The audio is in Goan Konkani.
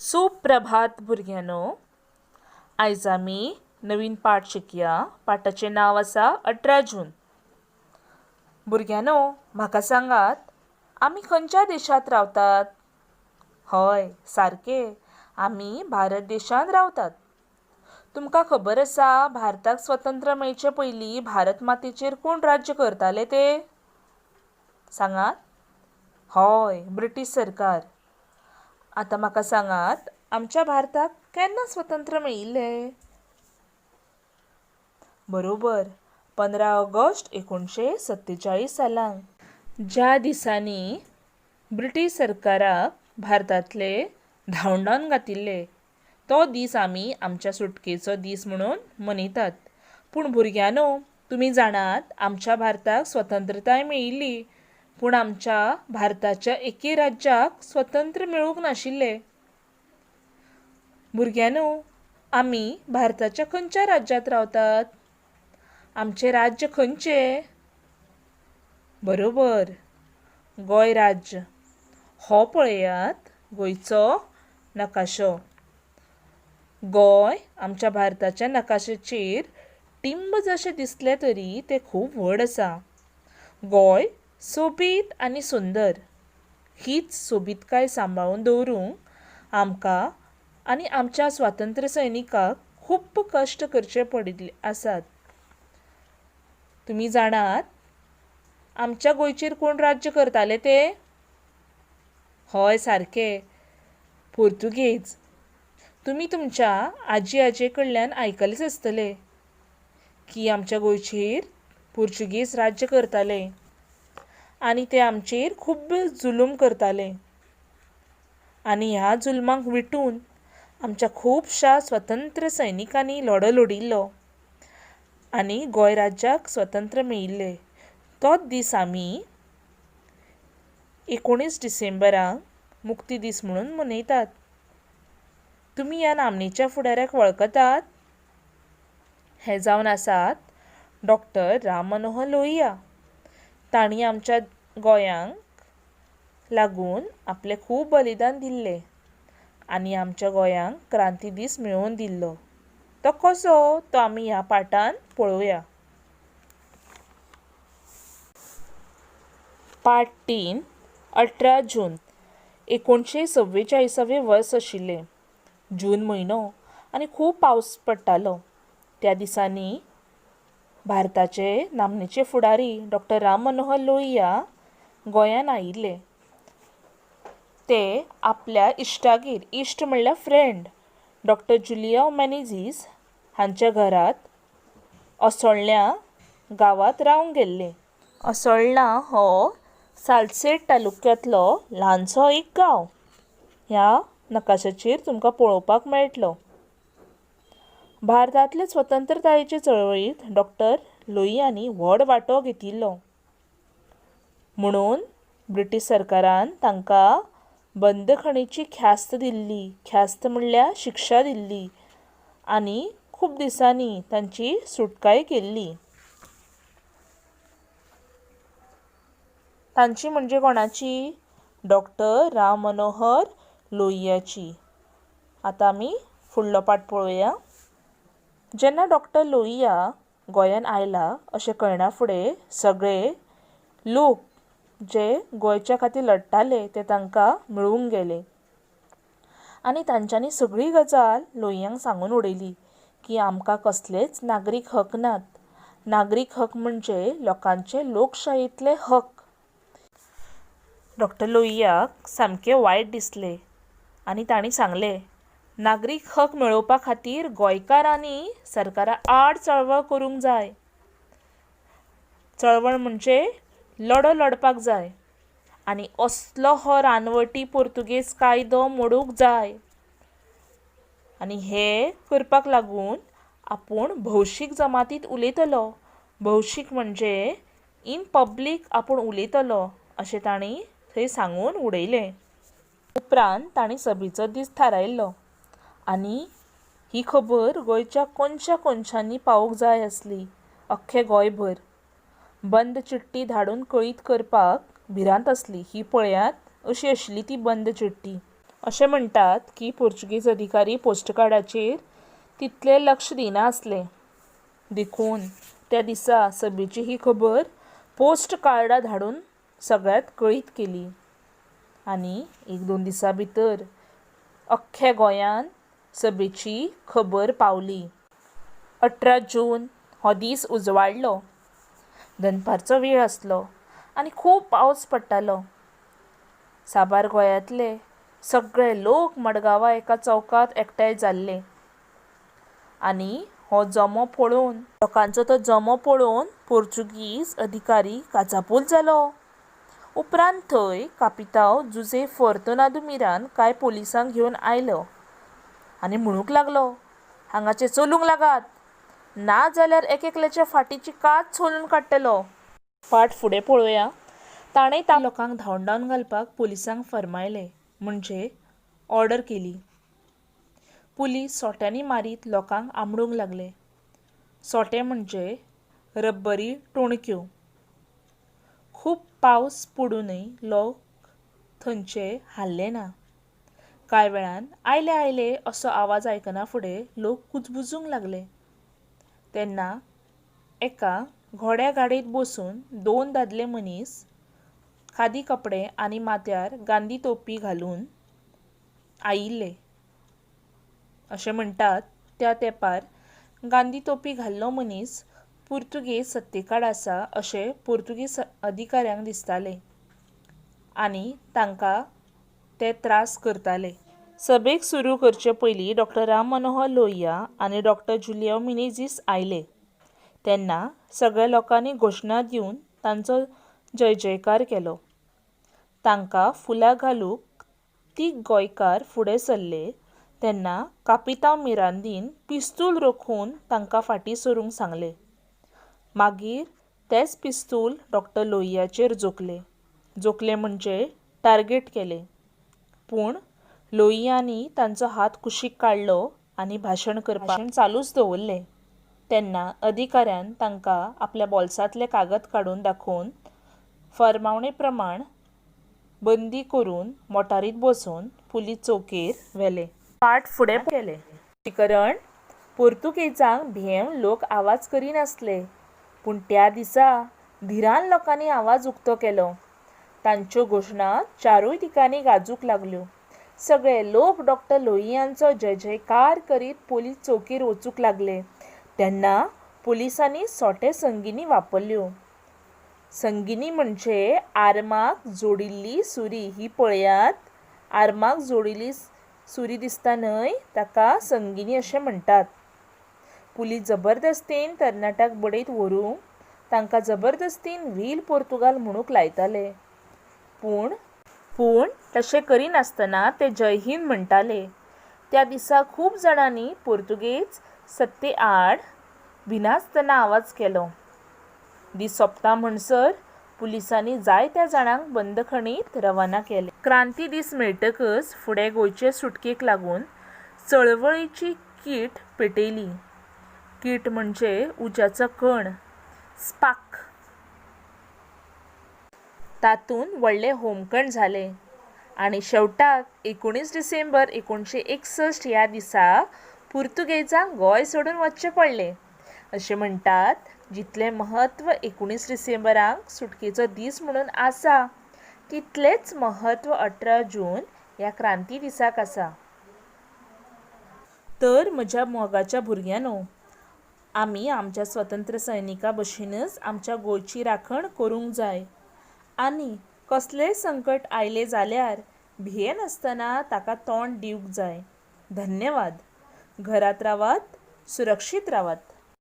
सुप्रभात भुरग्यांनो. आयज आमी नवीन पाठ शिकया. पाठाचें नांव आसा 18 जून. भुरग्यांनो, म्हाका सांगात, आमी खंयच्या देशांत रावतात? हय, सारकें, आमी भारत देशांत रावतात. तुमकां खबर आसा भारताक स्वतंत्र मेळचे पयलीं भारत मातेचेर कोण राज्य करताले ते? सांगात. हय, ब्रिटीश सरकार. आतां म्हाका सांगात, आमच्या भारताक केन्ना स्वतंत्र मेळिल्लें? बरोबर, 15 ऑगस्ट 1947 सालांत. ज्या दिसांनी ब्रिटीश सरकाराक भारतांतले धांवडावन घातिल्ले तो दीस आमी आमच्या सुटकेचो दीस म्हणून मनयतात. पूण भुरग्यांनो, तुमी जाणात आमच्या भारताक स्वतंत्रताय मेळिल्ली, पूण आमच्या भारताच्या एके राज्याक स्वतंत्र मेळूंक नाशिल्लें. भुरग्यांनो, आमी भारताच्या खंयच्या राज्यांत रावतात? आमचें राज्य खंयचें? बरोबर, गोंय राज्य. हो पळयात गोंयचो नकाशो. गोंय आमच्या भारताच्या नकाशाचेर टिंब जशें दिसलें तरी तें खूब व्हड आसा. गोंय सोबीत आनी सुंदर. हीच सोबीतकाय सांबाळून दवरूंक आमकां आनी आमच्या स्वातंत्र्य सैनिकाक खूब कश्ट करचे पडिल्ले आसात. तुमी जाणात आमच्या गोंयचेर कोण राज्य करताले ते? हय, सारकें, पुर्तुगेज. तुमी तुमच्या आजी आजये कडल्यान आयकलेंच आसतलें की आमच्या गोंयचेर पुर्तुगेज राज्य करताले आनी ते आमचेर खूब जुलूम करताले. आनी ह्या जुलमाक विटून आमच्या खुबश्या स्वतंत्र सैनिकांनी लढो लडिल्लो आनी गोंय राज्याक स्वतंत्र मेळिल्लें. तोच दीस आमी 19 डिसेंबराक मुक्ती दीस म्हणून मनयतात. तुमी ह्या नामनेच्या फुडाऱ्याक वळखतात? हे जावन आसात डॉक्टर राम मनोहर लोहिया. तांणी आमच्या गोंयांक लागून आपलें खूब बलिदान दिल्लें आनी आमच्या गोंयांक क्रांती दीस मेळोवन दिल्लो. तो कसो तो आमी ह्या पाठांत पळोवया. पाठ 3, 18 जून 1944वें वर्स आशिल्लें. जून म्हयनो आनी खूब पावस पडटालो. त्या दिसांनी भारताचे नामनेचे फुडारी डॉक्टर राम मनोहर लोहिया गोंयांत आयिल्ले. ते आपल्या इश्टागेर, इश्ट म्हणल्यार फ्रेंड, डॉक्टर जुलियो मेनेझीस हांच्या घरांत असोळण्या गांवांत रावंक गेल्ले. असोळणा हो सालसेट तालुक्यांतलो ल्हानसो एक गांव. ह्या नकाशाचेर तुमकां पळोवपाक मेळटलो. भारतांतले स्वतंत्रतायेचे चळवळींत डॉक्टर लोहियांनी व्हड वांटो घेतिल्लो म्हणून ब्रिटीश सरकारान तांकां बंदखणीची ख्यास्त दिल्ली. ख्यास्त म्हणल्यार शिक्षा दिल्ली आनी खूब दिसांनी तांची सुटकाय केल्ली. तांची म्हणजे कोणाची? डॉक्टर राम मनोहर लोहियाची. आतां आमी फुडलो पाठ पळोवया. जेन्ना डॉक्टर लोहिया गोंयांत आयला अशें कळना फुडें सगळे लोक जे गोंयच्या खातीर लडटाले ते तांकां मेळूंक गेले आनी तांच्यांनी सगळी गजाल लोहियांक सांगून उडयली की आमकां कसलेच नागरीक हक नात. नागरीक हक म्हणजे लोकांचे लोकशायेंतले हक. डॉक्टर लोहियाक सामकें वायट दिसलें आनी तांणी सांगलें, नागरीक हक मेळोवपा खातीर गोंयकारांनी सरकारा आड चळवळ करूंक जाय. चळवळ म्हणजे लढो लडपाक जाय आनी असलो हो रानवटी पुर्तुगेज कायदो मोडूंक जाय. आनी हें करपाक लागून आपूण भौशीक जमातींत उलयतलो. भौशीक म्हणजे इन पब्लीक आपूण उलयतलो अशें तांणी थंय सांगून उडयलें. उपरांत तांणी सभेचो दीस थारायल्लो आनी ही खबर गोंयच्या कोनशा कोनशांनी पावूंक जाय आसली. अख्खें गोंयभर बंद चिट्टी धाडून कळीत करपाक भिरांत आसली. ही पळयात अशी आशिल्ली ती बंद चिट्टी. अशें म्हणटात की पोर्चुगीज अधिकारी पोस्टकार्डाचेर तितलें लक्ष दिना आसले, देखून त्या दिसा सभेची ही खबर पोस्ट कार्डां धाडून सगळ्यांत कळीत केली आनी एक दोन दिसां भितर अख्ख्या गोंयांत सभेची खबर पावली. 18 जून हो दीस उजवाडलो. दनपारचो वेळ आसलो आनी खूब पावस पडटालो. साबार गोंयांतले सगळे लोक मडगांवां एका चौकांत एकठांय जाल्ले आनी हो जमो पळोवन, लोकांचो तो जमो पळोवन पोर्चुगीज अधिकारी काचाबूल जालो. उपरांत थंय कापितांव जुझे फोर्तुनादु मिरांद कांय पोलिसांक घेवन आयलो आनी म्हणूंक लागलो, हांगाचे चलूंक लागात, ना जाल्यार एक एकल्याच्या फाटीची कात सोलून काडटलो. पाठ फुडें पळोवया. ताणें त्या लोकांक धांवडावन घालपाक पोलिसांक फर्मायलें, म्हणजे ऑर्डर केली. पुलीस सोट्यांनी मारीत लोकांक आमडूंक लागले. सोटे म्हणजे रब्बरी टोणक्यो. खूब पावस पडुनूय लोक थंयचे हाल्ले ना. कांय वेळान आयले आयले असो आवाज आयकना फुडें लोक कुजबुजूंक लागले. तेन्ना एका घोड्या गाडयेंत बसून दोन दादले मनीस खादी कपडे आनी माथ्यार गांधी तोपी घालून आयिल्ले. अशें म्हणटात, त्या तेंपार गांधी तोपी घाल्लो मनीस पुर्तुगेज सत्तेकाड आसा अशें पुर्तुगेज अधिकाऱ्यांक दिसतालें आनी तांकां ते त्रास करताले. सभेक सुरू करचे पयलीं डॉक्टर राम मनोहर लोहिया आनी डॉक्टर जुलियो मिनेझीस आयले तेन्ना सगळ्या लोकांनी घोशणा दिवन तांचो जयजयकार केलो. तांकां फुलां घालूंक तीग गोंयकार फुडें सरले तेन्ना कापितांव मिरांदीन पिस्तूल रोखून तांकां फाटीं सरूंक सांगलें. मागीर तेंच पिस्तूल डॉक्टर लोहियाचेर जोखलें. जोखलें म्हणजे टार्गेट केलें. पूण लोहियांनी तांचो हात कुशीक काडलो आनी भाशण करपाचें चालूच दवरलें. तेन्ना अधिकाऱ्यान तांकां आपल्या बोल्सांतलें कागद काडून दाखोवन फर्मावणे प्रमाण बंदी करून मोटारींत बसोवन पुलीस चौकेर व्हेले. पाठ फुडें केलें. स्पश्टीकरण, पुर्तुगेजांक भियेवन लोक आवाज करिनासले. पूण त्या दिसा धिरान लोकांनी आवाज उक्तो केलो. तांच्यो घोशणा चारूय दिकांनी गाजूंक लागल्यो. सगळे लोक डॉक्टर लोहियांचो जयजयकार करीत पुलीस चौकेर वचूंक लागले तेन्ना पुलिसांनी सोटे संगिनी वापरल्यो. संगिनी म्हणजे आर्माक जोडिल्ली सुरी. ही पळयात, आर्माक जोडिल्ली सुरी दिसता न्हय, ताका संगिनी अशें म्हणटात. पुलीस जबरदस्तीन तरणाट्यांक बडयत व्हरूंक तांकां जबरदस्तीन व्हील पोर्तुगाल म्हणूंक लायताले. पूण पूण तशें करिनासतना ते जय हिंद म्हणटाले. त्या दिसा खूब जाणांनी पुर्तुगेज सत्ते आड भिनासतना आवाज केलो. दीस सोंपता म्हणसर पुलिसांनी जायत्या जाणांक बंदखणींत रवाना केले. क्रांती दीस मेळटकच फुडें गोंयचे सुटकेक लागून चळवळीची कीट पेटयली. कीट म्हणजे उज्याचो कण, स्पार्क. तातूंत व्हडलें होमखण जालें आनी शेवटाक 19 डिसेंबर 1961 ह्या दिसा पुर्तुगेजांक गोंय सोडून वचचें पडलें. अशें म्हणटात, जितलें म्हत्व 19 डिसेंबराक सुटकेचो दीस म्हणून आसा तितलेंच म्हत्व 18 जून ह्या क्रांती दिसाक आसा. तर म्हज्या मोगाच्या भुरग्यांनो, आमी आमच्या स्वतंत्र सैनिकां भशेनच आमच्या गोंयची राखण करूंक जाय आनी कसलेंय संकट आयलें जाल्यार भियेनासतना ताका तोंड दिवंक जाय. धन्यवाद. घरांत रावात, सुरक्षीत रावात.